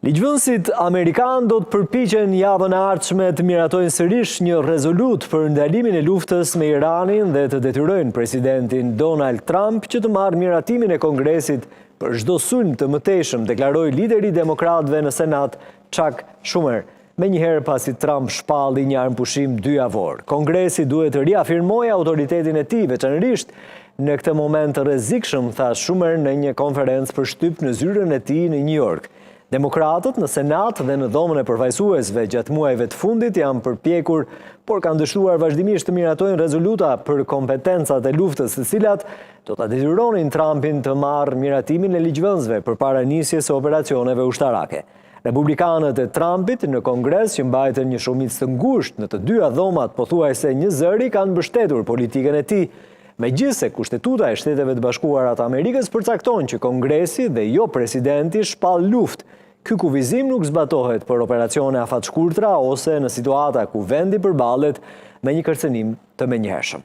Ligjvënësit amerikanë do të përpiqen javën e ardhshme të miratojnë sërish një rezolutë për ndalimin e luftës me Iranin dhe të detyrojnë presidentin Donald Trump që të marrë miratimin e Kongresit për çdo sulm të mëtejshëm, deklaroi lideri i demokratëve në Senat, Chuck Schumer. Menjëherë pasi Trump shpalli një armëpushim dyjavor, Kongresi duhet të riafirmojë autoritetin e tij, veçanërisht në këtë moment të rrezikshëm, tha Schumer në një konferencë për shtyp në zyrën e tij në New York. Demokratët në Senat dhe në Dhomën e Përfaqësuesve gjatë muajve të fundit janë përpjekur, por kanë dështuar vazhdimisht të miratojnë rezoluta për kompetencat e luftës, të cilat do ta detyronin Trumpin të marrë miratimin e ligjvënësve përpara nisjes së operacioneve ushtarake. Republikanët e Trumpit në Kongres që mbajtën një shumicë të ngushtë në të dyja dhomat pothuajse njëzëri kanë mbështetur politikën e tij. Megjithëse Kushtetuta e Shteteve të Bashkuara të Amerikës përcakton që Kongresi dhe jo presidenti shpall luftë, ky kufizim nuk zbatohet për operacione afatshkurtra ose në situata ku vendi përballet me një kërcënim të menjëhershëm.